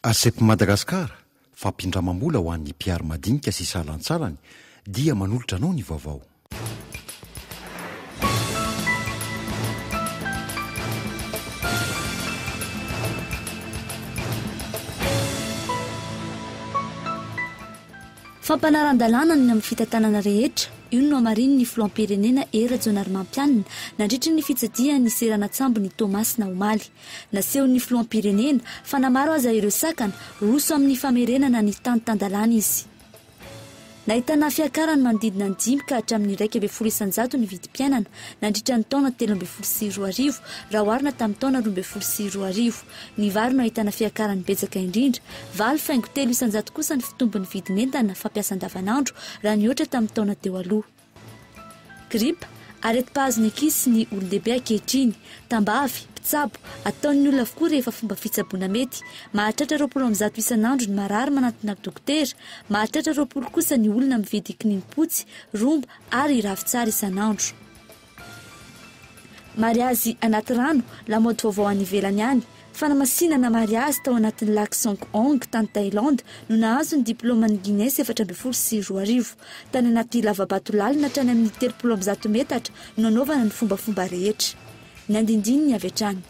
ACEP Madagascar, fampindramam-bola ho an'ny mpihary madinika sy salantsalany, dia manolotra anao ny vaovao. Fampanaran-dalàna ny amin'ny fitantanana rehetra, io no nohamarinin'ny filoham-pirenena Hery Rajaonarimampianina nandritry ny fitsidihany ny seranan-tsambon'i Toamasina omaly. Nasehon'ny filoham-pirenena fa na maro aza ireo sakana, roso amin'ny famerenana ny tany tan-dalàna izy. Nahitana fiakarany manodidina ny dimy ka hatramin'ny 11% ny vidim-piainana nandritra ny taona 2013 raha oharina tamin'ny taona 2012. Ny vary no ahitana fiakarany betsaka indrindra, 8,3% kosa ny fitombon'ny vidin'entana fampiasa andavanandro raha nihoatra tamin'ny taona teo aloha. Gripa, aretim-pahazo ny ankizy sy ny olon-dehibe ankehitriny. Tambavy, mpitsabo, ataon'ny olona avokoa rehefa fomba fitsaboana mety. Mahatratra 120 isan'andro ny marary manantona dokotera. Mahatratra 20 kosa ny olona mividy kininim-potsy, romba ary ravintsara isan'andro. Mariazy anaty rano, lamaody vaovao any ivelany any. Fanamasinana mariazy tao anatin'ny lac Song Ong tany Thaïlande no nahazo ny diplaoman'ny Guinness 2014. Tany anaty lava-bato lalina hatrany amin'ny 130 metatra no nanaovana ny fombafomba rehetra. Ny andindininy avy hatrany.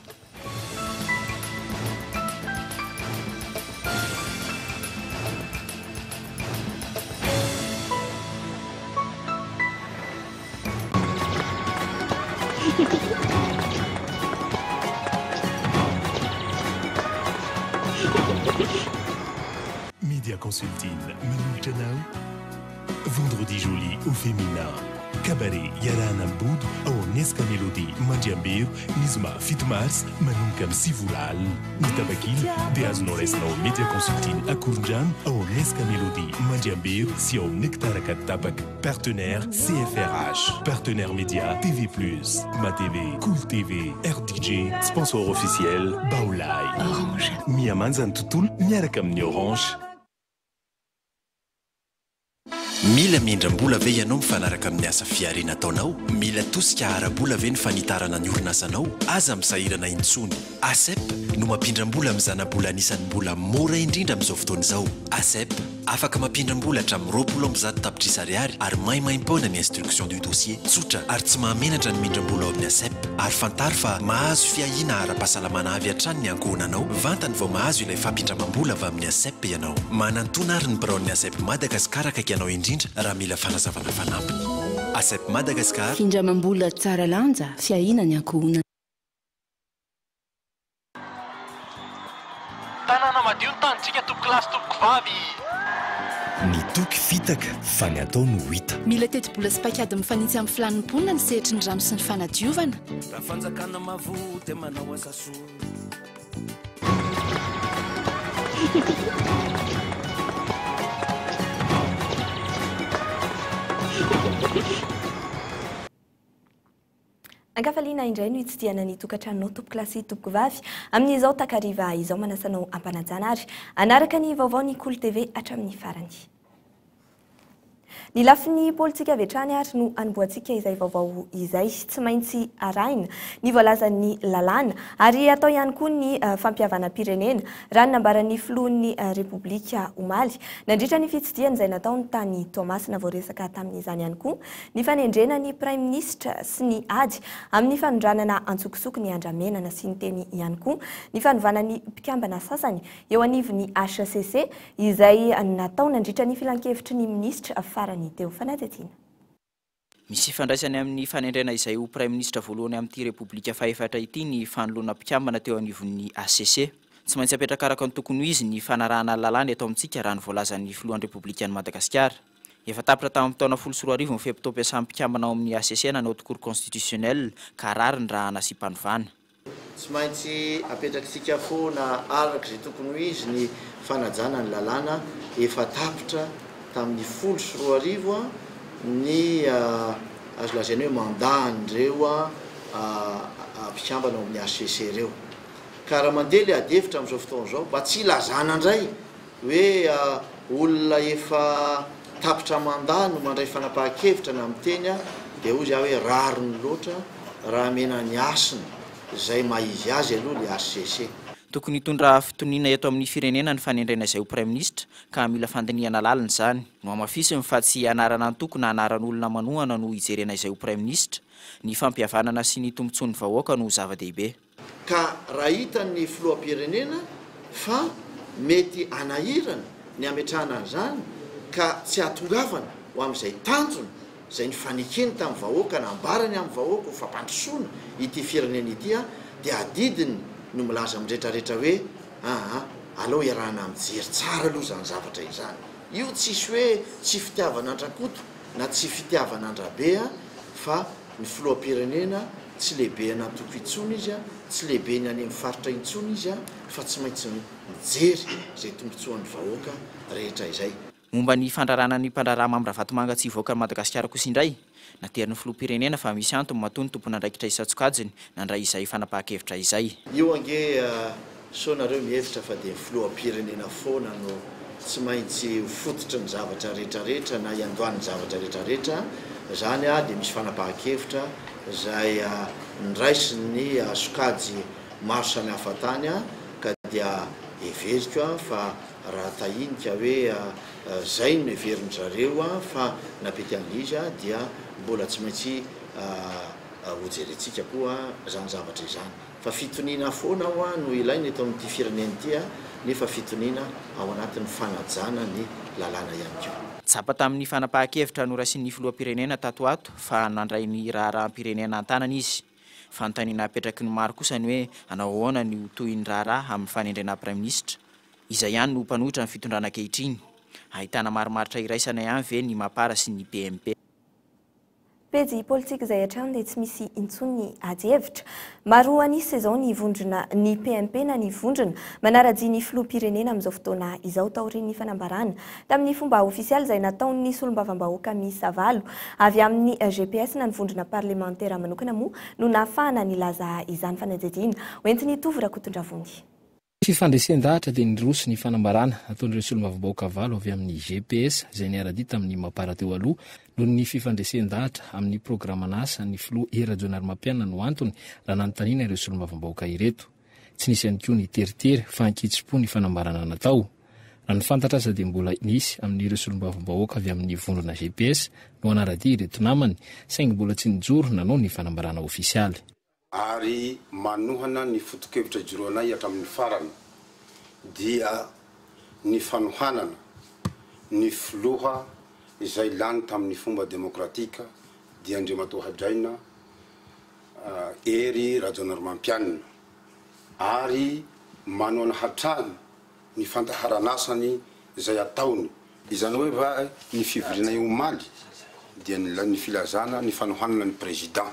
Media Consulting manolotra anao Vendredi Joli au Féminin. Cabaret iarahana amin'ny Bodo ao amin'ny Esca Melody Mandriambero ny zoma 7 mars manomboka amin'ny 9 ora alina. Ny tapakila dia azonao raisina ao Media Consulting Akorondrano ao amin'ny Esca Melody Mandriambero sy ao amin'ny Nectar Ankaditapaka. Partenaire CFRH, Partenaire Média TV+, Ma TV, Cool TV, RDJ, Sponsor officiel Baolai. Orange. Mihamanja ny tontolo miaraka amin'ny Orange. Mila mindram-bola ve ianao mifanaraka amin'ny asa fihariana ataonao? Mila tosika ara-bola ve ny fanitarana ny orinasanao? Aza misahirana intsony! ACEP no mampindram-bola amin'ny zana-bola anisan'ny mbola mora indrindra amin'izao fotoana izao. ACEP, afaka mampindram-bola hatramin'ny 120 tapitrisa ariary ary maimaimpoana ny instruction du dossier. Tsotra ary tsy mahamenatra ny mindram-bola ao amin'ny ACEP. Ary fantaro fa mahazo fiahiana ara-pahasalamana avy hatrany ny ankohonanao vantany vao mahazo ilay fampindramam-bola avy amin'ny ACEP ianao. Manantona ary ny biraon'ny ACEP Madagascar akaiky anao indrindra raha mila fanazavana fanampiny. ACEP Madagascar. Findramam-bola tsara lanja, fiahiana ny ankohonana. Tanàna madio ny tanintsika tompokolahy sy tompokovavy. Ny toky fitaka fa ny atao no hita. Mila tetibola sy paikady mifanitsy amin'ny filàn'ny mponina ny sehatry ny rano sy ny fanadiovana. Raha fanjakana mavo dia manao asa soa. Ankafaliana indray no hitsidihana ny tokantranonao tompokolahy sy tompokovavy amin'izao takariva izao. Manasa anao am-panajana ary hanaraka ny vaovao ny Kolo TV hatramin'ny farany. Ny lafiny politika avy hatrany ary no hanombohantsika izay vaovao izay. Tsy maintsy arahina ny voalazan'ny lalàna ary atao ihany koa ny fampihavanam-pirenena, raha ny nambaran'ny filohan'ny Repoblika omaly nandritra ny fitsidihana izay nataony tany Toamasina. Voaresaka tamin'izany ihany koa ny fanendrena ny praiminisitra sy ny ady amin'ny fanondranana antsokosoko ny andramena. Nasiany teny ihany koa ny fanovana ny mpikambana sasany eo anivon'ny hcc izay natao nandritra ny filankevitry ny minisitra farany teo. Fanadihadiana. Misy ifandraisany amin'ny fanendrena izay ho praiminisitra voalohany amin'ity Repoblika fahefatra ity ny fanoloana mpikambana teo anivon'ny hcc. Tsy maintsy apetraka araka ny tokony ho izy ny fanarahana ny lalàna eto amintsika raha ny voalazan'ny filohan'ny Repoblikan'i Madagasikara. Efa tapitra tamin'ny taona 2010 ny fe-potoam-piasan'ny mpikambana ao amin'ny hcc na ny Haute Cour Constitutionnelle ka rariny raha nasiam-panovana. Tsy maintsy apetrakitsika foana araka izay tokony ho izy ny fanajana ny lalàna efa tapitra tamin'ny 2010 ny azo lazaina hoe mandat an'ireo mpikambana ao amin'ny hcc ireo. Ka raha mandeha ilay adihevitra amin'izao fotoana izao, mba tsy hilazana indray Hoe olona efa tapitra mandat no mandray fanapahan-kevitra na miteny dia hozy aho hoe rariny loatra raha amena ny hasina izay maha izy azy aloha le HCC. Tokony hitondra fitoniana eto amin'ny firenena ny fanendrena izay ho praiminisitra ka mila fandinihana lalina izany. Nohamafisiny fa tsy anaran'antoko na anaran'olona manohana no hijerena izay ho praiminisitra. Ny fampihavanana sy ny tombontsoan'ny vahoaka no zava-dehibe. Ka raha hitan'ny filoham-pirenena fa mety hanahirana ny hametrahana an'izany ka tsy hahatongavana ho amin'izay tanjona izay nifanekeny tamin'ny vahoaka, nambarany amin'ny vahoaka ho fampandrosoana ity firenena ity dia adidiny no milaza amin'ny retraretra hoe aa aleo iarahana mijery tsara aloha izany zavatra izany. Io tsisy hoe tsy fitiavana an-dRakoto na tsy fitiavana an-dRabe fa ny filoham-pirenena tsy lehiben'antoko intsony izy, tsy lehiben'ny any amin'ny faritra intsony izy fa tsy maintsy mijery izay tombotsoan'ny vahoaka rehetra izay. Momba ny fandrarana ny mpandraharaha Mamy Ravatomanga tsy hivoaka an'i Madagasikara kosa indray, naterin'ny filoham-pirenena fa misy antony matoa ny tompon'andraikitra isan-tsokajiny nandray izay fanapahan-kevitra izay. Io ange sao nareo mihevitra fa dia ny filoham-pirenena foana no tsy maintsy ho fototry ny zavatra rehetrarehetra na hiandohan'ny zavatra rehetrarehetra, izany dia misy fanapahan-kevitra izay niraisin'ny sokajy maro samihafa tany ka dia heveriko fa Raha tahinika hoe zay no heverin-dry zareo fa napety an'ilay izy dia mbola tsy maintsy hojerentsika koa izany zavatra izany. Fa fitoniana foana hoa no ilaina eto amin'ity firenena ity nefa fitoniana ao anatin'ny fanajana ny lalàna ihany koa. Tsapa tamin'ny fanapahan-kevitra noraisin'ny filoham-pirenena tato ho ato fa nandray ny raharaham-pirenena an-tanana izy. Fanontaniana apetraky ny maro kosa ny hoe hanao ahoana ny ho tohin'ny raharaha amin'ny fanendrena praiminisitra? Iza ihany no mpanohitra ny fitondrana ankehitriny? Ahitana marimaritra iraisana ihany ve ny Mapar sy ny PMP? Pejy politika izay hatrany dia tsy misy intsony ny ady hevitra. Maro an'isa izao ny vondrona ny PMP na ny vondrona manara-dia ny filoham-pirenena amin'izao fotoana izao taorian'ny fanambarana tamin'ny fomba ofisialy izay nataon'ny solombavambahoaka miisa valo avy amin'ny gps na ny vondrona parlemantera manokana moa no nahafahana nilaza izany fanadihadiana hoentin'i Tovo Rakotondravony. Fifandresen-dahatra dia niroso ny fanambarana nataon'ireo solombavambahoaka valo avy amin'ny gps izay niara-dia tamin'ny Mapar teo aloha noho ny fifandresen-dahatra amin'ny programan'asa ny filoha Hery Rajaonarimampianina no antony raha nanontaniana ireo solombavambahoaka ireto. Tsy nisy ihany koa ny teritery fa ankitsim-po ny fanambarana natao. Raha ny fantatra aza dia mbola nisy amin'ireo solombavambahoaka avy amin'ny vondrona gps no hanara-dia ireto namany saingy mbola tsy nijoro nanao ny fanambarana ofisialy. Ary manohana ny foto-kevitra ijoroanay hatramin'ny farany dia ny fanohanana ny filoha izay lany tamin'ny fomba demokratika dia Andriamatoa Hajaina Hery Rajaonarimampianina ary manohana hatrany ny fandaharan'asany izay ataony. Izany hoe va ny fivorianay omaly dia ny filazana ny fanohanana ny Président.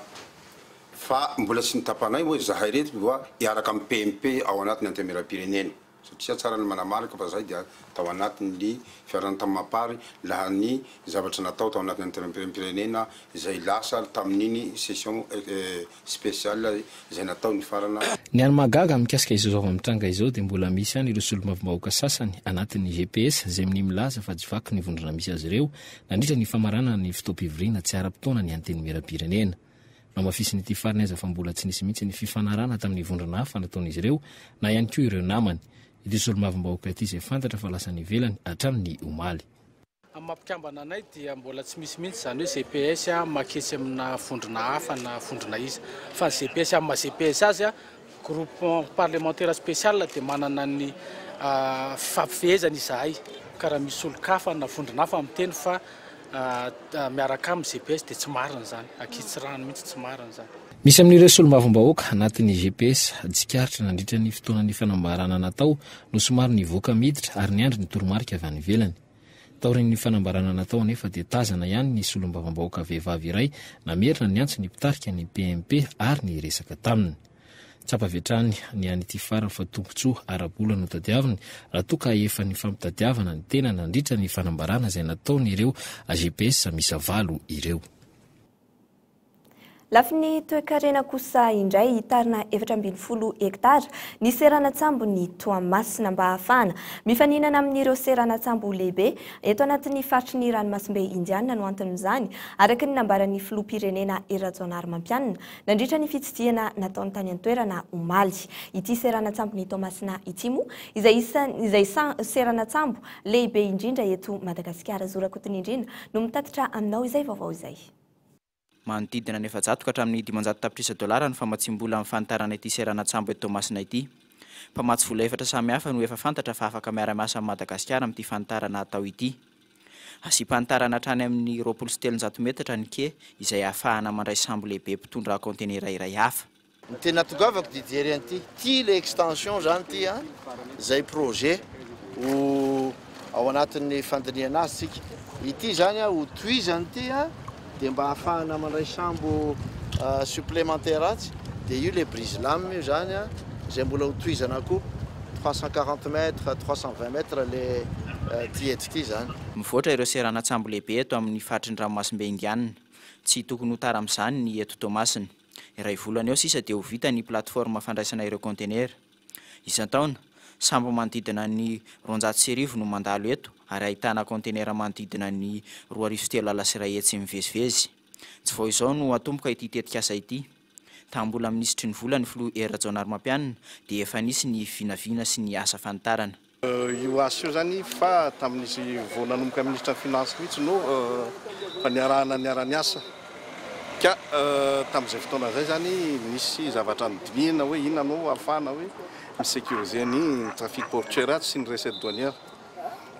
Fa mbola tsy nitapanay hoe zahay reto va hiaraka amin'ny PMP ao anatin'ny Antenimierampirenena. Satria tsara ny manamarika fa zahay dia tao anatin'ny fiarahana tamin'ny Mapar laha ny zavatra natao tao anatin'ny Antenimierampirenena izay lasa tamin'iny session spéciale izay natao nifarana. Ny hany mahagaga mikasika izao zava-mitranga izao dia mbola misy ihany ireo solombavambahoaka sasany anatin'ny gps izay minia milaza fa tsy vaky ny vondrona misy azy ireo nandritra ny famaranana ny fotoam-pivoriana tsy ara-potoana ny Antenimierampirenena. Nohamafisin'ity farany aza fa mbola tsy nisy mihitsy ny fifanarahana tamin'ny vondrona hafa nataon'izy ireo na ihany koa ireo namany. Ity solombavambahoaka ity izay fantatra fa lasa any ivelany hatramin'ny omaly. Amin'ny maha mpikambana anay dia mbola tsy misy mihitsy izany hoe GPS maketsy amina vondrona hafa na vondrona iza. Fa ny GPS amin'ny maha GPS azy, groupement parlementaire spécial dia manana ny fifampifehezana izahay. Ka raha misy olon-kafa na vondrona hafa miteny fa miaraka aminy GPS dia tsy marina izany. Ankitsirano mihitsy tsy marina izany. Misy amin'ireo solombavambahoaka anatin'ny GPS tsikaritra nandritra ny fotoanan'ny fanambarana natao no somary nivoaka miditra ary niandry ny toromarika avy any ivelany. Taorian'ny fanambarana natao anefa dia tazana ihany ny solombavambahoaka vehivavy iray namerina niantso ny mpitarika ny PMP ary niresaka taminy. Tsapa avy hatrany ny an'ity farany fa tombontsoa ara-bola no tadiaviny raha toa ka efa nifampitadiavana ny tena nandritra ny fanambarana izay nataon'ireo AGPS miisa valo ireo. Lafiny toekarena kosa indray, hitarina 14 hektara ny seranan-tsambon'i Toamasina mba hahafahana mifaninana amin'ireo seranan-tsambo lehibe eto anatin'ny faritry ny ranomasimbe Indiana no anton'izany, araka ny nambaran'ny filoham-pirenena Hery Rajaonarimampianina nandritra ny fitsidihana nataony tany an-toerana omaly. Ity seranan-tsambon'i Toamasina ity moa izay isan'ny izay seranan-tsambo lehibe indrindra eto Madagasikara. Zo Rakotonindrina no mitatitra aminao izay vaovao izay. Manodidina ny 400 ka hatramin'ny 500 tapitrisa dolara ny famatsiam-bola amin'ny fanitarana ity seranan-tsambo eto Toamasina ity. Mpamatsy vola efatra samihafa no efa fantatra fa afaka miara-miasa amin'i Madagasikara amin'ity fanitarana hatao ity. Asiam-panitarana hatrany amin'ny 320 metatra ny quai izay ahafahana mandray sambo lehibe mpitondra kaontenera iray hafa. Ny tena tongavako dia hijery an'ity. Ity ilay extension izany ity an, izay projet ho ao anatin'ny fandinihana azy tsika. Ity izany an, ho tohizana ity an, dia mba ahafahana mandray sambo supplémentaire atsy, dia io ilay brise lame io izany an, izay mbola ho tohizana koa, 340 mètres, 320 mètres ilay ity eto ity izany. Mivoatra ireo seranan-tsambo lehibe eto amin'ny faritry ny ranomasimbe Indianina. Tsy tokony ho tara amin'izany ny eto Toamasina. Iray volana eo sisa dia ho vita ny plateforme fandraisana ireo kaontenera. Isan-taona, sambo manodidina ny 1200 no mandalo eto ary ahitana kaontenera manodidina ny 2300 mivezivezy. Tsy vao izao no hatomboka ity tetikasa ity. Tamin'ny mbola minisitry ny vola ny filoha Hery Rajaonarimampianina dia efa nisy ny vinavina sy ny asa fanitarana. Io asa io zany fa tamin'izy vao nanomboka minisitra ny finance mihitsy no efa niarahana niara-niasa ka tamin'izay fotoana izay zany nisy zavatra nodinihina hoe inona no ahafahana hoe mi-sécuriser ny trafic portuaire atsy sy ny recette douanière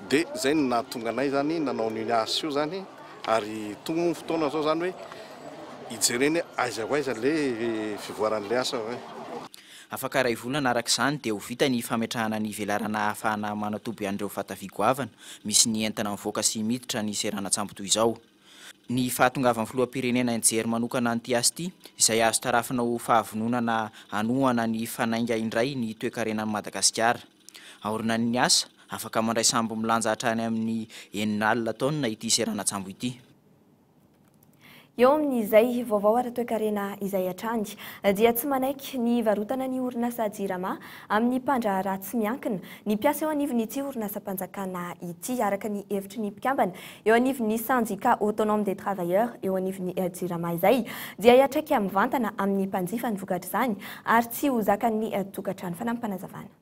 dia izay no nahatonga anay zany nanao an'io asa io zany ary tonga moa ny fotoana izao zany hoe hijerena hoe aiza ho aiza ilay fivoaran'ilay asa hoe. Afaka iray volana araka izany dia ho vita ny fametrahana ny velarana ahafahana manatoby an'ireo vata vy goavana misy ny entana mivoaka sy miditra ny seranan-tsambo toy izao. Ny fahatongavan'ny filoham-pirenena nijery manokana an'ity asa ity, izay azo tarafina ho fahavononana hanohana ny fanainga indray ny toekarenan'i Madagasikara. Aorinan'ny asa, afaka mandray sambo milanja hatrany amin'ny 60 taonina ity seranan-tsambo ity. Eo amin'izay vaovao ara-toekarena izay hatrany dia tsy manaiky ny hivarotana ny orinasa Jirama amin'ny mpandraharaha tsy miankina ny mpiasa eo anivon'ity orinasam-panjakana ity, araka ny hevitry ny mpikambana eo anivon'ny Syndicat Autonome des Travailleurs eo anivon'ny Jirama izay dia hiantraika mivantana amin'ny mpanjifa ny vokatr'izany ary tsy ho zakan'ny tokantrano. Fanampim-panazavana.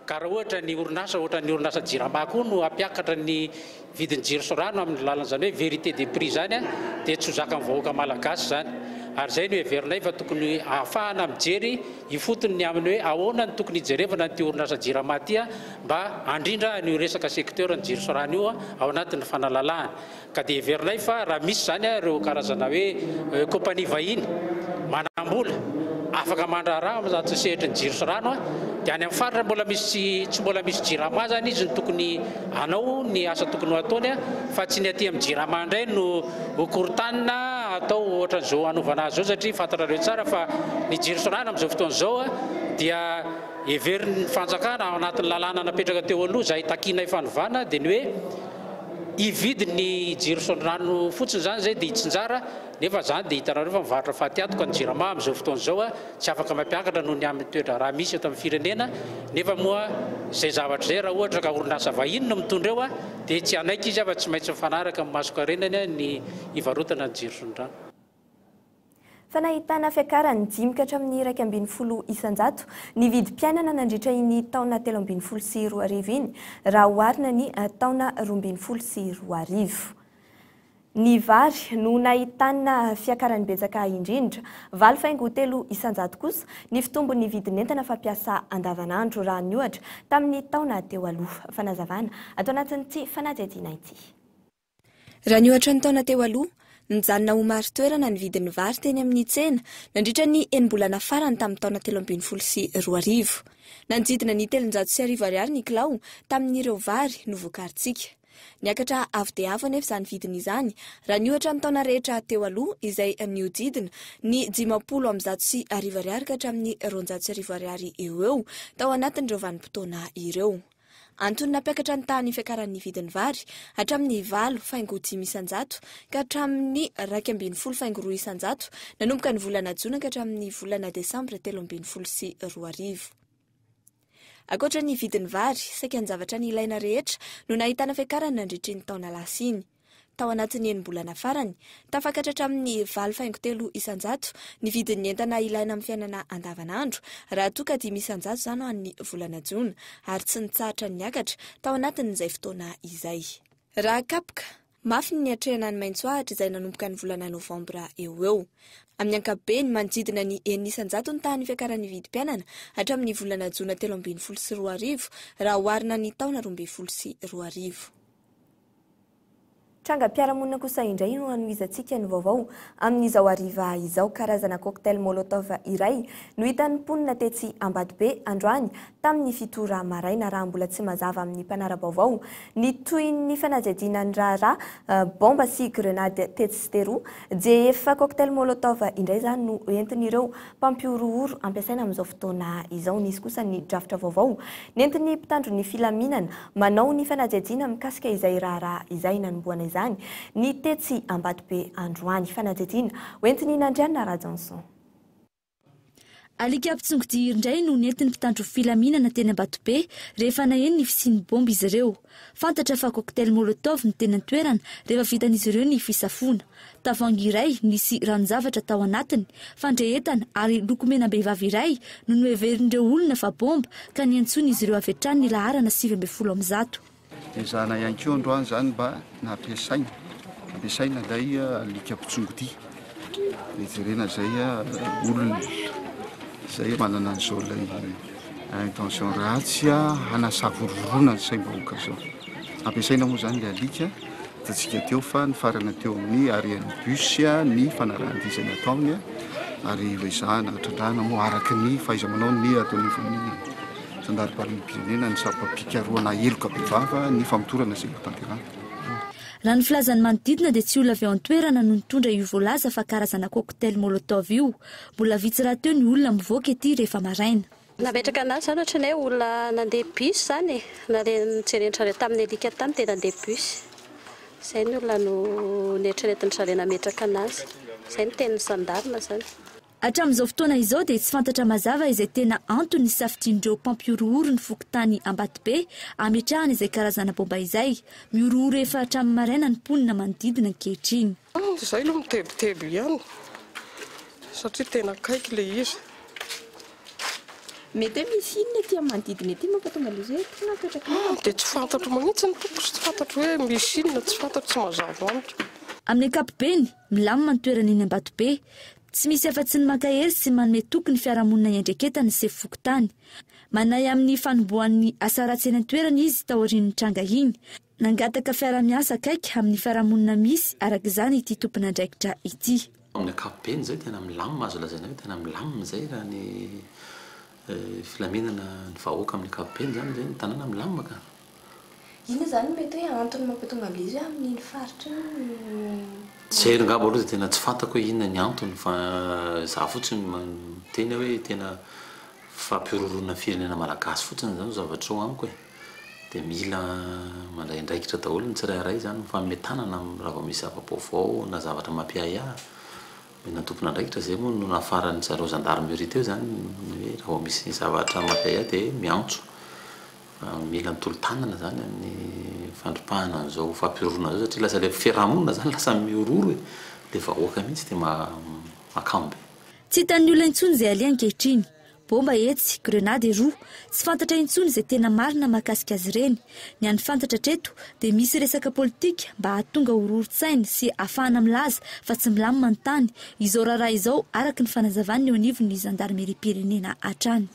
Ka raha ohatra ny orinasa ohatran'ny orinasa Jirama koa no hampiakatra ny vidin'ny jiro sy rano amin'ny alalan'izany hoe vérité des prix izany dia tsy ho zakan'ny vahoaka malagasy izany. Ary izay no heverinay fa tokony ahafahana mijery ifotony ny amin'ny hoe ahoana no tokony hijerevana an'ity orinasa Jirama ity mba handrindra an'io resaka secteur ny jiro sy rano io ao anatin'ny fanalalahana. Ka dia heverinay fa raha misy izany ireo karazana hoe compagnie vahiny manam-bola afaka mandraharaha ao anatin'ny sehatry ny jiro sy rano dia any amin'ny faritra mbola misy tsy mbola misy jirama izany izy no tokony hanao ny asa tokony ho ataony fa tsy ny aty amin'ny jirama indray no ho korontanina atao ohatran'izao hanaovana azy izao satria fantatrareo tsara fa ny jiro sy rano amin'izao fotoana izao dia heverin'ny fanjakana ao anatin'ny lalàna napetraka teo aloha izay takianay fanovana dia ny hoe Hividy ny jiro sy ny rano fotsiny izany izay dia hitsinjara, nefa izany dia hitanareo fa mivarotra faty antoka ny jirama amin'izao fotoana izao, tsy afaka mampiakatra noho ny amin'ny toe-draharaha misy eto amin'ny firenena, nefa moa izay zavatra izay raha ohatra ka orinasa vahiny no mitondra eo dia tsy hanaiky izy fa tsy maintsy mifanaraka amin'ny masonkarenany ny hivarotana ny jiro sy ny rano. Fa nahitana fiakarany dimy ka hatramin'ny 11% ny vidim-piainana nandritra iny taona 2013 iny raha oharina ny taona 2012. Ny vary no nahitana fiakarany betsaka indrindra, 8,3% kosa ny fitombon'ny vidin'entana fampiasa andavanandro raha niohatra tamin'ny taona teo aloha. Fanazavana ato anatin'ity fanadihadiana ity. Raha niohatra ny taona teo aloha, nijanona ho marin-toerana ny vidin'ny vary teny amin'ny tsena nandritra ny enim-bolana farany tamin'ny taona 2013. Nanodidina ny 1300 ariary ny kilao tamin'ireo vary novokarintsika. Niakatra avo dia avo anefa izany vidiny izany raha niohatra ny taona rehetra teo aloha izay nihodidina ny 1150 ariary ka hatramin'ny 1200 ariary eo ho eo tao anatin'ireo vanim-potoana ireo. Antony nampiakatra ny tahan'ny fiakaran'ny vidin'ny vary hatramin'ny 8.5% ka hatramin'ny 11.2% nanomboka ny volana jona ka hatramin'ny volana desambra 2013. Ankoatra ny vidin'ny vary, saika ny zavatra nilaina rehetra no nahitana fiakarana nandritra iny taona lasa iny. Tao anatin'ny enim-bolana farany, tafakatra hatramin'ny 8.3% ny vidin'ny entana ilaina amin'ny fiainana andavanandro, raha toa ka 5% izany ho an'ny volana jona, ary tsy nitsahatra niakatra tao anatin'izay fotoana izay. Raha kapoka, mafy ny niatrehana ny maitsoahitra izay nanomboka ny volana novambra eo ho eo. Amin'ny ankapobeny, manodidina ny 6% ny tahan'ny fiakaran'ny vidim-piainana hatramin'ny volana jona 2013 raha oharina ny taona 2012. Trangam-piarahamonina kosa indray no hanohizantsika ny vaovao amin'izao hariva izao. Karazana cocktail molotov iray no hitan'ny mponina tetsy Ambatobe androany tamin'ny fito ora maraina raha mbola tsy mazava amin'ny mpanara-baovao ny tohin'ny fanadihadiana ny raharaha baomba sy grenade tetsy sy teroa dia efa cocktail molotov indray izany no entin'ireo mpampihorohoro ampiasaina amin'izao fotoana izao. Nisy kosa ny drafitra vaovao nentin'ny mpitandro ny filaminana manao ny fanadihadiana mikasika izay raharaha izay nanombohana izany ny tetsy Ambatobe androany. Fanadihadiana hoentin'i Nandrianina Rajanson. Alika mpitsongodia indray no nentin'ny mpitandro filaminana teny Ambatobe rehefa naheno ny fisian'ny bomba izy ireo. Fantatra fa cocktail molotov no teny an-toerana rehefa vitan'izy ireo ny fisafoana. Tavoahangy iray nisy ranon-javatra tao anatiny, fandrehetana ary lokomenam-behivavy iray no noheverin'ireo olona fa bomba ka niantsoan'izy ireo avy hatrany ny laharana 119. Ezahana ihany koa androany izany mba nampiasaina, ampiasaina ilay alika mpitsongodia hijerena izay olona izay manana an'izao ilay intention ratsy hanasavorovoroana ny saim-bahoaka izao. Ampiasaina moa izany ilay alika. Hitantsika teo fa nifarana teo amin'ny arrêt-n'ny bus ny fanarahan-dia izay nataony ary ezahana trandrahana moa araka ny fahaiza-manao ny ato anivon'ny zandarimariam-pirenena ny sampam-pikarohana heloka bevava ny famotorana izay hotanterahana. Raha ny filazan'ny manodidina dia tsy olona avy ao an-toerana no nitondra io voalaza fa karazana cocktail molotov io. Mbola vitsy rahateo ny olona mivoaka ety rehefa maraina. Nametraka anazy zany ohatran'ny hoe olona nandeha bus zany e, nare nijeren-dry zareo tamin'ny alika tany dia nandeha bus. Izay ny olona no neritreretin-dry zareo nametraka anazy. Izay no tenin'ny gendarme zany. Hatramin'izao fotoana izao dia tsy fantatra mazava izay tena antony nisafidian'ireo mpampihorohoro ny fokontany Ambatobe hametrahana izay karazana baomba izay. Mihorohoro efa hatramin'ny maraina ny mponina manodidina ankehitriny. Izay aloha mitebiteby ihany satria tena akaiky ilay izy. Mety hoe misy inona ety amin'ny manodidina ety mampatonga an'ilay izy hoe ety no apetraka io? Dia tsy fantatro mihitsy ny tompoko, tsy fantatro hoe misy inona, tsy fantatro, tsy mazava amiko. Amin'ny ankapobeny, milamina ny toerana eny Ambatobe. Tsy misy afa-tsy ny mankahery sy manome toky ny fiarahamonina iandraiketany ny sefo fokontany. Manahy amin'ny fanombohan'ny asa ratsy eny an-toerana izy taorian'ny tranga iny. Nangataka fiaraha-miasa akaiky amin'ny fiarahamonina misy araka izany ity tompon'andraikitra ity. Amin'ny ankapobeny izay tena milamina, azo lazaina hoe tena milamina izay raha ny filaminana ny vahoaka amin'ny ankapobeny izany izay ny tanàna milamina ka. Inona izany no mety hoe antony mampatonga an'ilay izy hoe amin'iny faritra iny no. Tsy haiko angamba aloha dia tena tsy fantako hoe inona ny antony fa izaho fotsiny miteny hoe tena fampihorohoroana ny firenena malagasy fotsiny izany io zavatra io amiko e. Dia mila mandray andraikitra daholo ny tsirairay izany, mifanome tanana raha vao misy zava-baovao na zavatra mampiahiahy. Omena tompon'andraikitra, izay moa no nahafaran'ny zareo gendarmerie teo izany ny hoe raha vao misy zavatra mampiahiahy dia miantso. Fa mila ny tolo-tanana izany amin'ny fandripahana an'izao fampihorohoroana izao satria lasa ilay fiarahamonina izany lasa mihorohoro e, ilay vahoaka mihitsy dia mahakamo be. Tsy hitan'ny olona intsony izay aleha ankehitriny. Bomba etsy, grenade eroa. Tsy fantatra intsony izay tena marina mahakasika azy ireny. Ny hany fantatra hatreto dia misy resaka politika mba hahatonga horohoron-tsaina sy hahafahana milaza fa tsy milamina ny tany izao raharaha izao araka ny fanazavan'ny eo anivon'ny zandarimeriam-pirenena hatrany.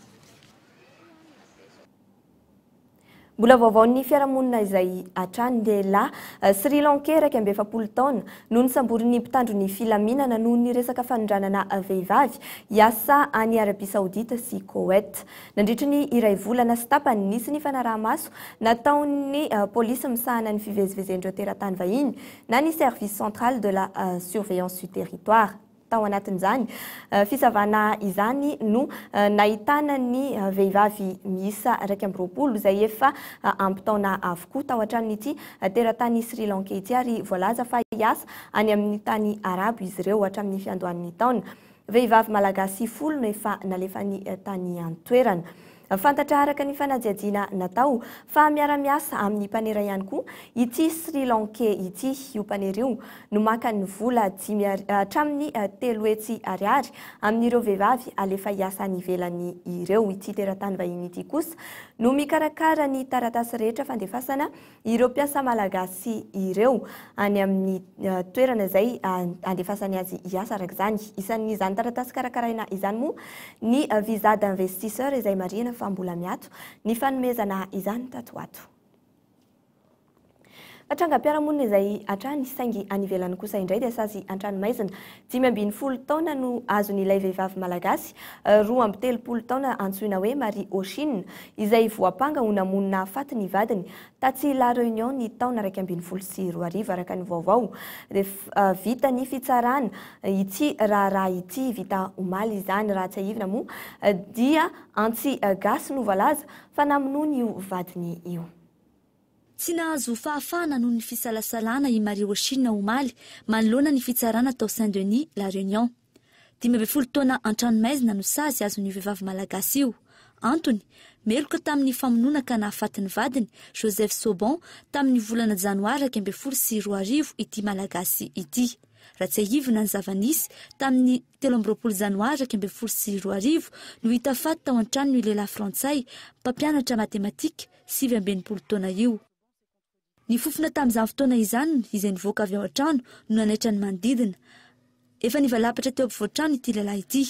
Mbola vaovaon'ny fiarahamonina izay hatrany. Lehilahy Sri Lankais 41 taona no nosamborin'ny mpitandro ny filaminana noho ny resaka fanondranana vehivavy hiasa any Arabie Saoudite sy Koweït. Nandritry ny iray volana sy tapany, nisy ny fanaraha-maso nataon'ny polisy misahana ny fivezivezen'ireo teratany vahiny na ny Service central de la surveillance du territoire. Tao anatin'izany fisavana izany no nahitana ny vehivavy miisa 21 izay efa ampy taona avokoa tao an-tranon'ity teratany Sri Lankais ity ary voalaza fa hiasa any amin'ny tany arabo izy ireo hatramin'ny fiandohan'ny taona. Vehivavy malagasy folo no efa nalefany tany an-toerana. Fantatra araka ny fanadihadiana natao fa miara-miasa amin'ny mpanera ihany koa ity Sri Lankais ity. Io mpanera io no maka ny vola dimy hatramin'ny 300 ariary amin'ireo vehivavy alefa hiasa any ivelany ireo. Ity teratany vahiny ity kosa no mikarakara ny taratasy rehetra fandefasana ireo mpiasa malagasy ireo any amin'ny toerana izay andefasany azy hiasa araka izany. Isan'izany taratasy karakaraina izany moa ny visa d'investisseur izay marihina fa mbola miato ny fanomezana izany tato ho ato. Trangam-piarahamonina izay hatrany saingy any ivelany kosa indray dia sazy an-tranomaizina 15 taona no azon'ilay vehivavy malagasy 32 taona antsoina hoe Marie Oshine izay voampanga ho namono nahafaty ny vadiny tatsy La Réunion ny taona 2011 araka ny vaovao. Rehefa vita ny fitsarana ity raharaha ity, vita omaly izany, raha tsiahivina moa dia antsy gasy no voalaza fa namonoany io vadiny io. Tsy nahazo fahafahana noho ny fisalasalana i Marie Oshine omaly manoloana ny fitsarana tao Saint Denis, La Réunion. 15 taona an-tranomaizina no sazy azon'io vehivavy malagasy io. Antony, meloka tamin'ny famonoana ka nahafaty ny vadiny, Joseph Sobon, tamin'ny volana janoary 2011 ity malagasy ity. Raha tsiahivina ny zava-nisy, tamin'ny 23 janoary 2011 no hita faty tao an-tranony io lehilahy frantsay, mpampianatra matematika, 69 taona io. Ny fofona tamin'izany fotoana izany izay nivoaka avy ao an-trano no nanaitra ny manodidina. Efa nivalapatra teo ampovoan-trano ity lehilahy ity.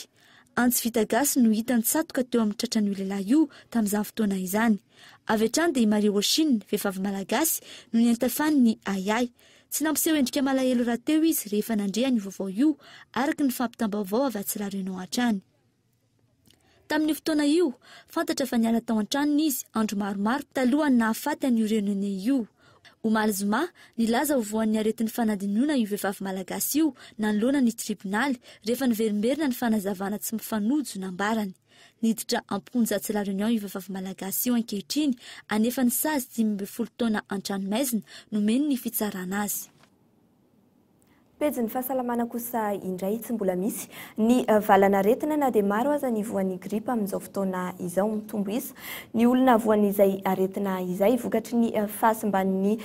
Antsy vita gasy no hita nitsatoka teo amin'ny tratran'io lehilahy io tamin'izany fotoana izany. Avy hatrany dia i Marie Rochine, vehivavy malagasy, no niantafany ny ahiahy. Tsy nampiseho endrika malahelo rahateo izy rehefa nandre an'io vaovao io, araka ny fampitam-baovao avy atsy La Réunion hatrany. Tamin'io fotoana io, fantatra fa niala tao an-tranony izy andro maromaro talohan'ny nahafaty an'io Réunionnais io. Omaly zoma, nilaza ho voan'ny aretin'ny fanadinoana io vehivavy malagasy io nanoloana ny tribonaly rehefa niverimberina ny fanazavana tsy mifanojo nambarany. Niditra am-ponja atsy La Réunion io vehivavy malagasy io ankehitriny anefa ny sazy 15 taona an-tranomaizina nomen'ny fitsarana azy. Pejin'ny fahasalamana kosa indray tsy mbola misy ny valanaretina na dia maro aza ny voan'ny gripa amin'izao fotoana izao. Mitombo isa ny olona voan'izay aretina izay vokatry ny fahasimban'ny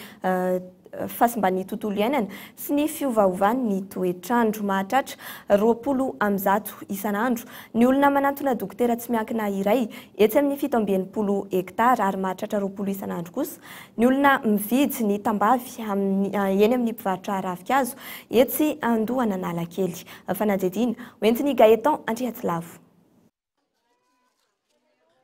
fahasimban'ny tontolo iainana sy ny fiovaovan'ny toetr'andro. Mahatratra 120 isan'andro ny olona manantona dokotera tsy miankina iray etsy amin'ny 67 hektara ary mahatratra 20 isan'andro kosa Ny olona mividy ny tambavy amin'ny eny amin'ny mpivarotra ravinkazo etsy Andohan'Analakely. Fanadihadiana hoentin'i Gaëtan Andriatsilavo.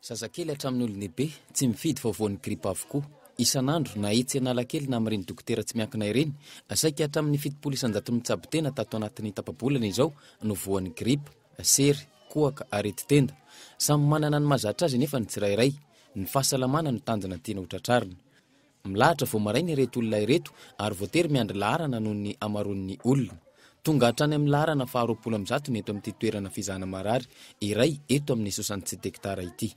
Zazakely hatramin'ny olon-dehibe, tsy mifidy fa voan'ny gripa avokoa. Isan'andro, na etsy Analakely na amin'ireny dokotera tsy miankina ireny, saika hatramin'ny 70 isan-jaton'ny mitsabo tena tato anatin'ny tapa-bolana izao no voan'ny gripa, sery, kohaka, aretin-tenda. Samy manana ny mahazatra azy anefa ny tsirairay. Ny fahasalamana no tanjona tiana ho tratrarina. Milahatra vao maraina ireto olona ireto ary voatery miandry laharana noho ny hamaroan'ny olona. Tonga hatrany amin'ny laharana faha 120 ny eto amin'ity toerana fizahana marary iray eto amin'ny soixante-sept hectares ity.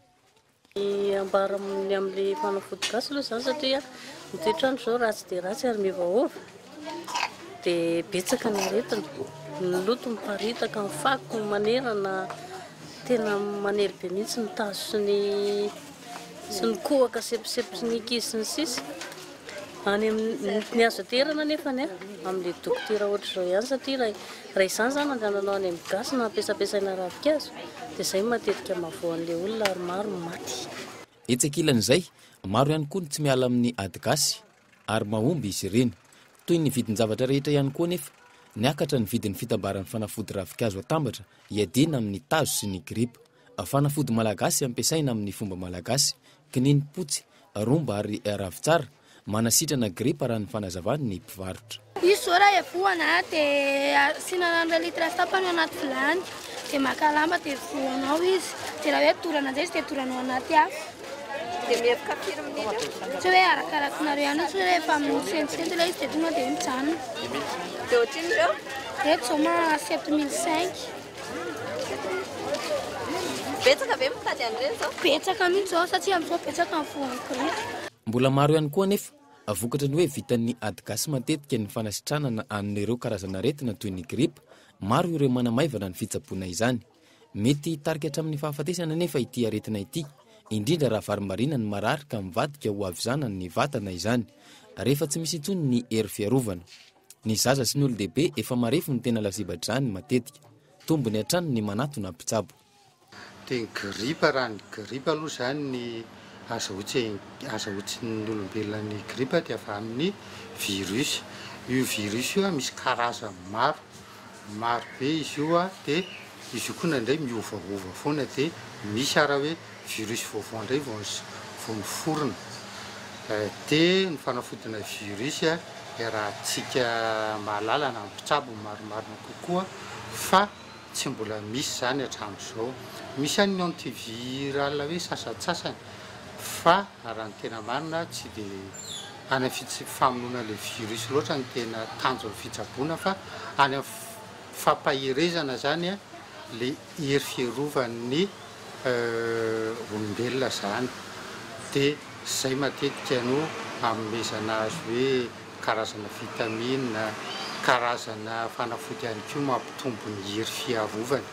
Ny ambara amin'ny amin'ilay fanafody gasy aloha izany satria ny toetr'andro izao ratsy dia ratsy ary miovaova dia betsaka ny aretina, ny loto miparitaka, ny fako manerana. Tena manely be mihitsy ny tazo sy ny sy ny kohaka semposempo sy ny ankizy sy ny sisa. Any amin'ny ny azo aterana nefany a, amin'ilay dokotera ohatr'izao ihany satria raha raha izany izany andehananao any amin'ny gasy na ampiasampiasaina ravinkazo dia izay no matetika mahavoa an'ilay olona ary maro ny maty. Etsy ankilan'izay, maro ihany koa ny tsy miala amin'ny ady gasy ary mahomby izy ireny. Toy ny vidin-javatra rehetra ihany koa anefa, niakatra ny vidin'ny fitambaran'ny fanafody ravinkazo atambatra hiadiana amin'ny tazo sy ny gripa. Fanafody malagasy ampiasaina amin'ny fomba malagasy, kininim-potsy, romba ary ravintsara, manasitrana gripa raha ny fanazavan'ny mpivarotra. Izy izao raha evohana dia asiana rano iray litre sy tapany ao anaty vilany dia maka lamba dia evohana ao izy dia raha hoe dorana indray izy dia dorana ao anaty afo. Dia mihevoka firy minitra eo? Tsy hoe arakarakinareo ihany io, tsy hoe rehefa misentosento ilay izy dia tonga dia mijanona. Dia ohatrinona ireo? Ireto izao ma 7500. Betsaka ve mitady an'ireny izao? Betsaka mihitsy izao satria amin'izao betsaka ny voan'ny gripa. Mbola maro ihany koa anefa, vokatry ny hoe vitan'ny ady gasy matetika ny fanasitranana an'ireo karazan'aretina toy ny gripa, maro ireo manamaivana ny fitsaboana izany. Mety hitarika hatramin'ny fahafatesana anefa ity aretina ity, indrindra raha varimbariana ny marary ka mivadika ho havizana ny vatana izany, rehefa tsy misy intsony ny hery fiarovana. Ny zaza sy ny olon-dehibe efa marefo no tena lasibatr'izany matetika. Tombony hatrany ny manatona mpitsabo. Dia ny gripa, raha ny gripa aloha izany ny azahoan'ny olombelona ny gripa dia avy amin'ny virus. Io virus io misy karazany maro. Maro be izy io a, dia izy io koa indraindray miovaova foana dia misy ara hoe virus vaovao indray vao vao miforona. Dia ny fanafodina virus a iarahantsika mahalala na ny mpitsabo no marimarina kokoa fa tsy mbola misy izany hatramin'izao. Misy ihany ny antiviral hoe sasantsasany fa raha ny tena marina tsy dia any amin'ny famonoana ilay virus loatra no tena tanjon'ny fitsaboana fa any amin'ny fampaherezana izany ilay hery fiarovan'ny olombelona izany dia izay matetika no anomezana azy hoe karazana vitamine, karazana fanafody ihany koa mampitombo ny hery fiarovany.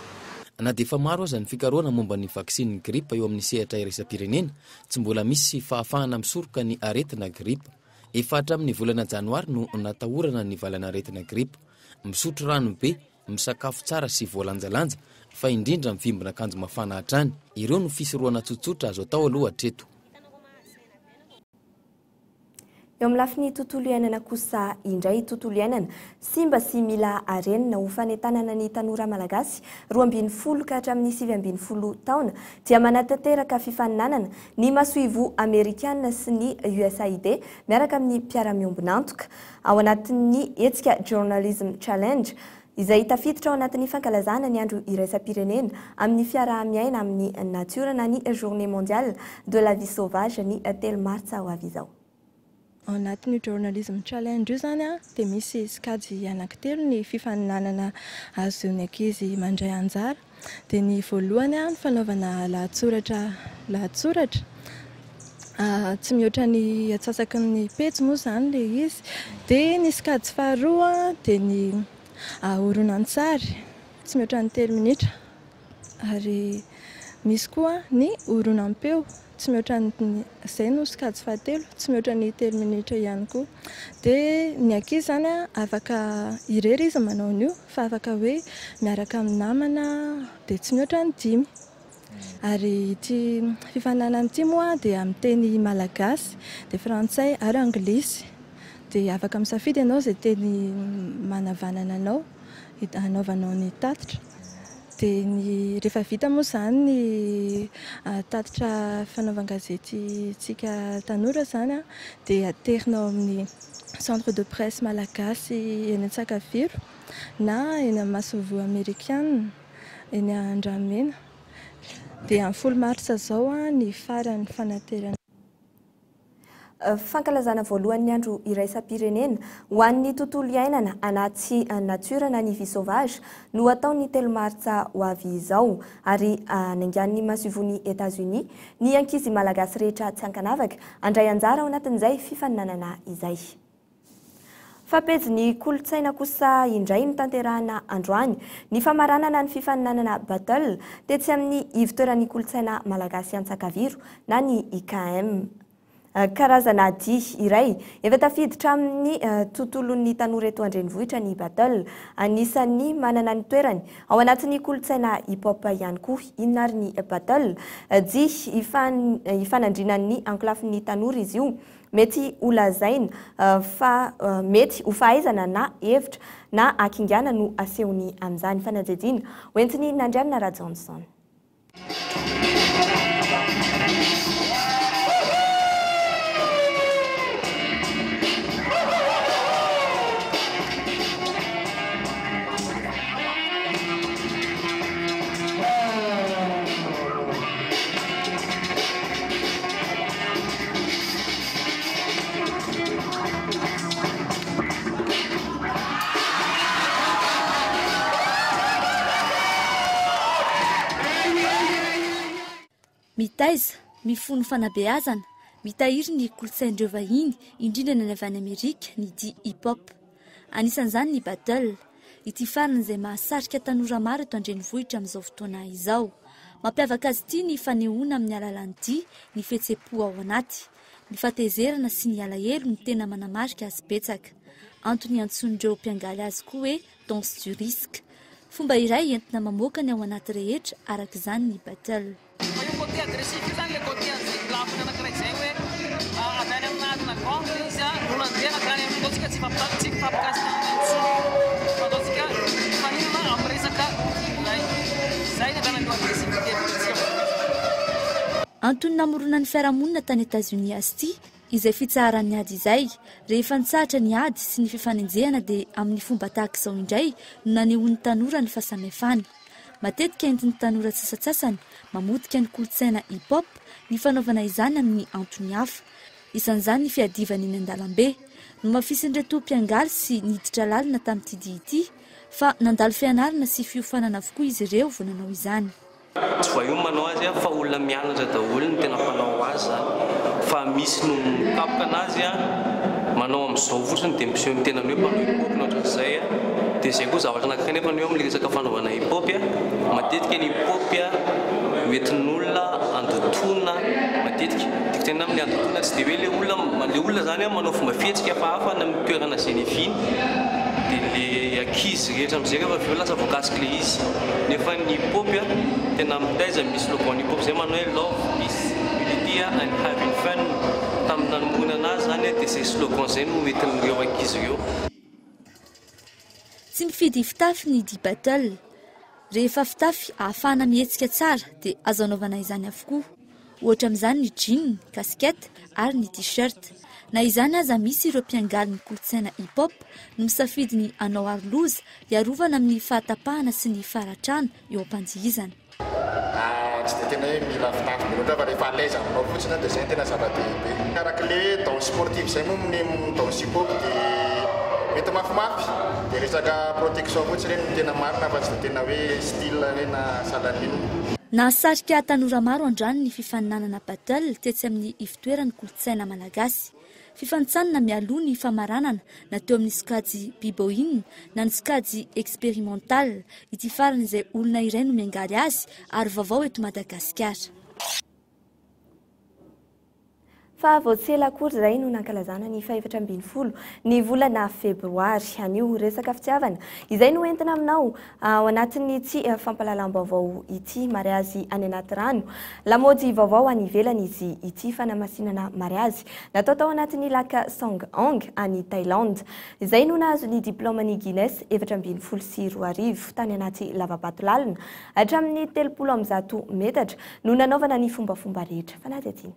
Na dia efa maro aza ny fikarohana momba ny vaksinin'ny gripa eo amin'ny sehatra iraisam-pirenena, tsy mbola misy fahafahana misoroka ny aretina gripa. Efa hatramin'ny volana janoary no natahorana ny valan'aretina gripa. Misotro rano be, misakafo tsara sy voalanjalanja, fa indrindra mivimbina akanjo mafana hatrany. Ireo no fisorohana tsotsotra azo atao aloha hatreto. Eo amin'ny lafiny tontolo iainana kosa indray, tontolo iainana simba sy mila harenina ho fanentanana ny tanora malagasy 12 ka hatramin'ny 19 taona dia manatanteraka fifaninanana ny masoivoho amerikana sy ny USAID miaraka amin'ny mpiara-miombon'antoka ao anatin'ny hetsika Journalism Challenge izay tafiditra ao anatin'ny fankalazana ny andro iraisam-pirenena amin'ny fiaraha-miaina amin'ny natiora na ny Journée mondiale de la vie sauvage ny 3 martsa ho avy izao. Ao anatin'io Journalism Challenge io izany dia misy sokajy anankitelo ny fifaninanana azon'ny ankizy mandray anjara. Dia ny voalohany ny fanaovana lahatsoratra lahatsoratra tsy mihoatra ny antsasaky ny pejy moa izany ilay izy. Dia ny sokajy faharoa dia ny horonantsary tsy mihoatra ny 3 minitra ary misy koa ny horonam-peo tsy mihoatra ny, izay no sokajy fahatelo, tsy mihoatra ny 3 minitra ihany koa. Dia ny ankizy izany afaka irery izy manao an'io fa afaka hoe miaraka amin'ny namana dia tsy mihoatra ny dimy. Ary ity fifaninanana ity moa dia amin'ny teny malagasy, dia frantsay ary anglisy. Dia afaka misafidy ianao izay teny manavanana anao hanaovanao ny tatitra. Dia ny rehefa vita moa izany ny tatitra fanaovan-gazetintsika tanora izany dia aterina ao amin'ny centre de presse malagasy eny Antsakaviro na eny amin'ny masoivoho amerikana eny Andramena. Dia amin'ny 10 martsa izao ny faran'ny fanaterana. Fankalazana voalohany ny andro iraisam-pirenena ho an'ny tontolo iainana anaty natiora na ny vie sauvage no hatao ny 3 martsa ho avy izao ary naingan'ny masoivohon'i Etats-Unis ny ankizy malagasy rehetra tsy ankanavaka handray anjara ao anatin'izay fifaninanana izay. Fa pejin'ny kolontsaina kosa indray notanterahina androany ny famaranana ny fifaninanana Battle tetsy amin'ny ivontoeran'ny kolontsaina malagasy Antsakaviro na ny IKM. Karazana dihy iray efa tafiditra amin'ny tontolon'ny tanora eto an-drenivohitra ny Battle. Anisan'ny manana ny toerany ao anatin'ny kolontsaina hip hop ihany koa. Inona ary ny Battle? Dihy ifanandrinan'ny ankolafiny tanora izy io. Mety ho lazaina fa mety ho fahaizana na hevitra na hakingana no asehony amin'izany. Fanadihadiana hoentin'i Nandrianina Rajaonson. Mitaiza, mifono fanabeazana, mitahiry ny kolontsain'ireo vahiny, indrindra ny avy any Amerika, ny dihy hip-hop. Anisan'izany ny battle. Ity farany izay mahasarika tanora maro eto an-drenivohitra amin'izao fotoana izao. Mampiavaka azy ity ny fanehoana amin'ny alalan'ny dihy ny fihetseham-po ao anaty. Ny fahatezerana sy ny alahelo no tena manamarika azy betsaka. Antony iantsoan'ireo mpiangaly azy koa hoe danse du risque. Fomba iray entina mamoaka ny ao anaty rehetra araka izany ny battle. Fa io côté agressif io zany le côté an'izay lafiny anankiray izay hoe avy any amina adina gang le izy no nandeha nankany amin'ny ataontsika tsy tsy mifampikasika intsony fa ataontsika mifaninana amin'ny resaka ilay izay ny ananan'io agressivité politique. Antony namoronan'ny fiarahamonina tany Etazonia azy ity izay fitsaharan'ny ady izay. Rehefa nitsahatra ny ady sy ny fifanenjehana dia amin'ny fomba tahaka izao indray no nanehoan'ny tanora ny fahasamihafany. Matetika entin'ny tanora sasantsasany mamotika ny kolontsaina hip-hop ny fanaovana izany amin'ny antony hafa. Isan'izany ny fiadivana eny an-dalambe. Nomafisin'ireto mpiangaly sy niditra lalina tamin'ity dihy ity fa nandalo fianarana sy fiofanana avokoa izy ireo vao nanao izany. Tsy voyou manao azy fa olona mianatra daholo no tena mpanao azy zany fa misy no mikapoka anazy manao amizao fotsiny dia miseho ny tenany hoe mpanao hip hop na ohatran'izay dia zay koa zavatra anakiray nefa ny hoe amle resaka fanaovana hip hop matetika ny hip hop hoentin'olona andotoana matetika tiako tenenina amle andotoana tsy dia hoe le olona le olona zany manao fomba fihetsika hafahafa any amin'ny toerana izay niaviany dia le ankizy rehetra amizay rehefa avy eo lasa voakasik'le izy Nefa ny hip hop tena mitaiza, misy slogan hip hop zay manao hoe love, peace, unity and having fun, tamin'ny nanombohana anazy zany dia zay slogan zay no entin'ireo ankizy ireo. Tsy mifidy fitafy ny dihy battle. Rehefa fitafy ahafahana mihetsika tsara dia azo anaovana izany avokoa. Ohatra amin'izany ny jean, casquette ary ny t-shirt. Na izany aza misy ireo mpiangaly ny kolontsaina hip hop no misafidy ny hanao aroloza hiarovana amin'ny fahatapahana sy ny faharatrana eo am-pandihizana. Tsy dia tena hoe mila fitafy be loatra fa rehefa à l'aise aminao fotsiny dia izay no tena zava-dehibe. Araka ilay danse sportive izay moa ny danse hip hop dia mety mafimafy dia resaka protection fotsiny ireny no tena marina fa tsy dia tena hoe style hoe na sahalan'inona. Nahasarika tanora maro androany ny fifaninanana battle tetsy amin'ny ivotoeran'ny kolontsaina malagasy. Fifanintsanana mialoha ny famaranana na teo amin'ny sokajy B-boying na ny sokajy experimental. Ity farany izay olona iray no miangaly azy ary vaovao eto Madagasikara. Fa vao tsy ela akory izay no nankalazana ny faha-14 ny volana febroary. Anio resaka fitiavana izay no entina aminao ao anatin'ity fampahalalam-baovao ity. Mariazy any anaty rano. Lamaody vaovao any ivelany izy ity fanamasinana mariazy natao tao anatin'ny lac Song Ang any Thaïlande. Izay no nahazo ny diplaoman'i Guinness 2014 tany anaty lava-bato lalina hatramin'ny 130 metatra no nanaovana ny fombafomba rehetra. Fanadihadiana.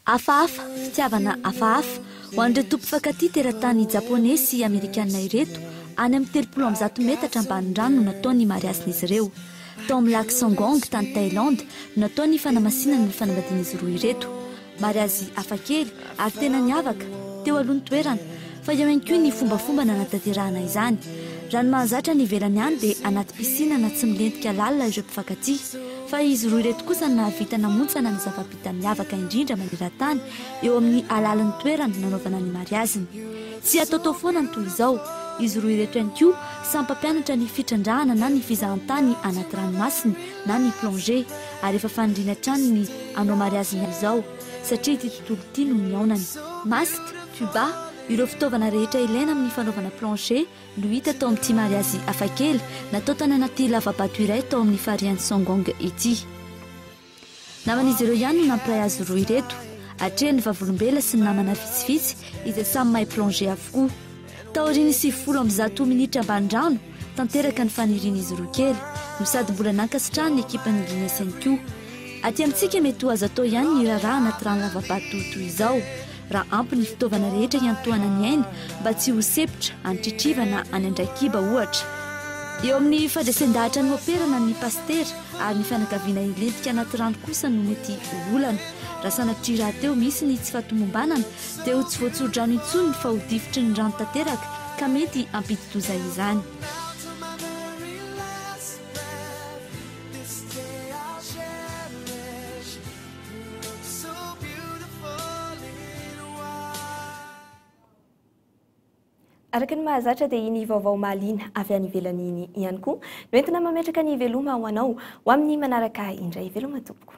Hafahafa, fitiavana hafahafa, ho an'ireto mpifankatia teratany Japoney sy Amerikana ireto, any amin'ny 130 metatra ambanin'ny rano no natao ny mariazin'izy ireo. Tao amin'ny lac Songong, tany Thaïlande, no natao ny fanamasinana ny fanambadian'izy roa ireto. Mariazy hafakely ary tena niavaka, teo aloha ny toerana, fa eo ihany koa ny fombafomba nanatanterahana izany. Raha ny mahazatra any ivelany any dia anaty piscine na tsy milentika lalina ireo mpifankatia. Fa izy roa ireto kosa no nahavita namontsana ny zava-bita miavaka indrindra maneran-tany eo amin'ny halalin'ny toerana nanaovana ny mariaziny. Tsy ataotao foana ny toy izao. Izy roa ireto ihany koa samy mpampianatra ny fitrandrahana na ny fizahantany anaty ranomasina na ny plongée. Ary efa faniriany hatrany ny hanao mariaziny izao satria ity tontolo ity no nihaonany. Masque, tuba, ireo fitaovana rehetra ilaina amin'ny fanaovana plongée no hita tao amin'ity mariazy hafakely natao tany anaty lava-bato iray tao amin'ny farihin'i Songong ity. Naman'izy ireo ihany no nampiray azy roa ireto, atrehin'ny vavolombelona sy ny namana vitsivitsy izay samy mahay plongée avokoa. Taorian'ny 190 minitra ambany rano, tanteraka ny fanirian'izy roa kely, no sady mbola nankasitrahan'ny ekipan'ny Guinness ihany koa. Aty amintsika mety ho azo atao ihany ny raharaha anaty rano lava-bato toy izao, raha ampy ny fitaovana rehetra hiantohana ny aina mba tsy ho sempotra any Tritriva na any Andraikiba ohatra. Eo amin'ny fandresen-dahatra ny mopera na ny pasitera ary ny fianakaviana hilentika anaty rano kosa no mety ho olana. Raha sanatria rahateo misy ny tsy fahatomombanana dia ho tsy voatsodrano intsony fa ho difotry ny rano tanteraka ka mety hampidi-doza izany. Araka ny mahazatra dia iny vaovao mahaliana avy any ivelany iny ihany koa no entina mametraka ny veloma ho anao ho amin'ny manaraka indray. Veloma tompoko.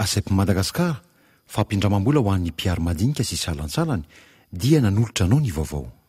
ACEP Madagascar, fampindramam-bola ho an'ny mpihary madinika sy salantsalany, dia nanolotra anao ny vaovao.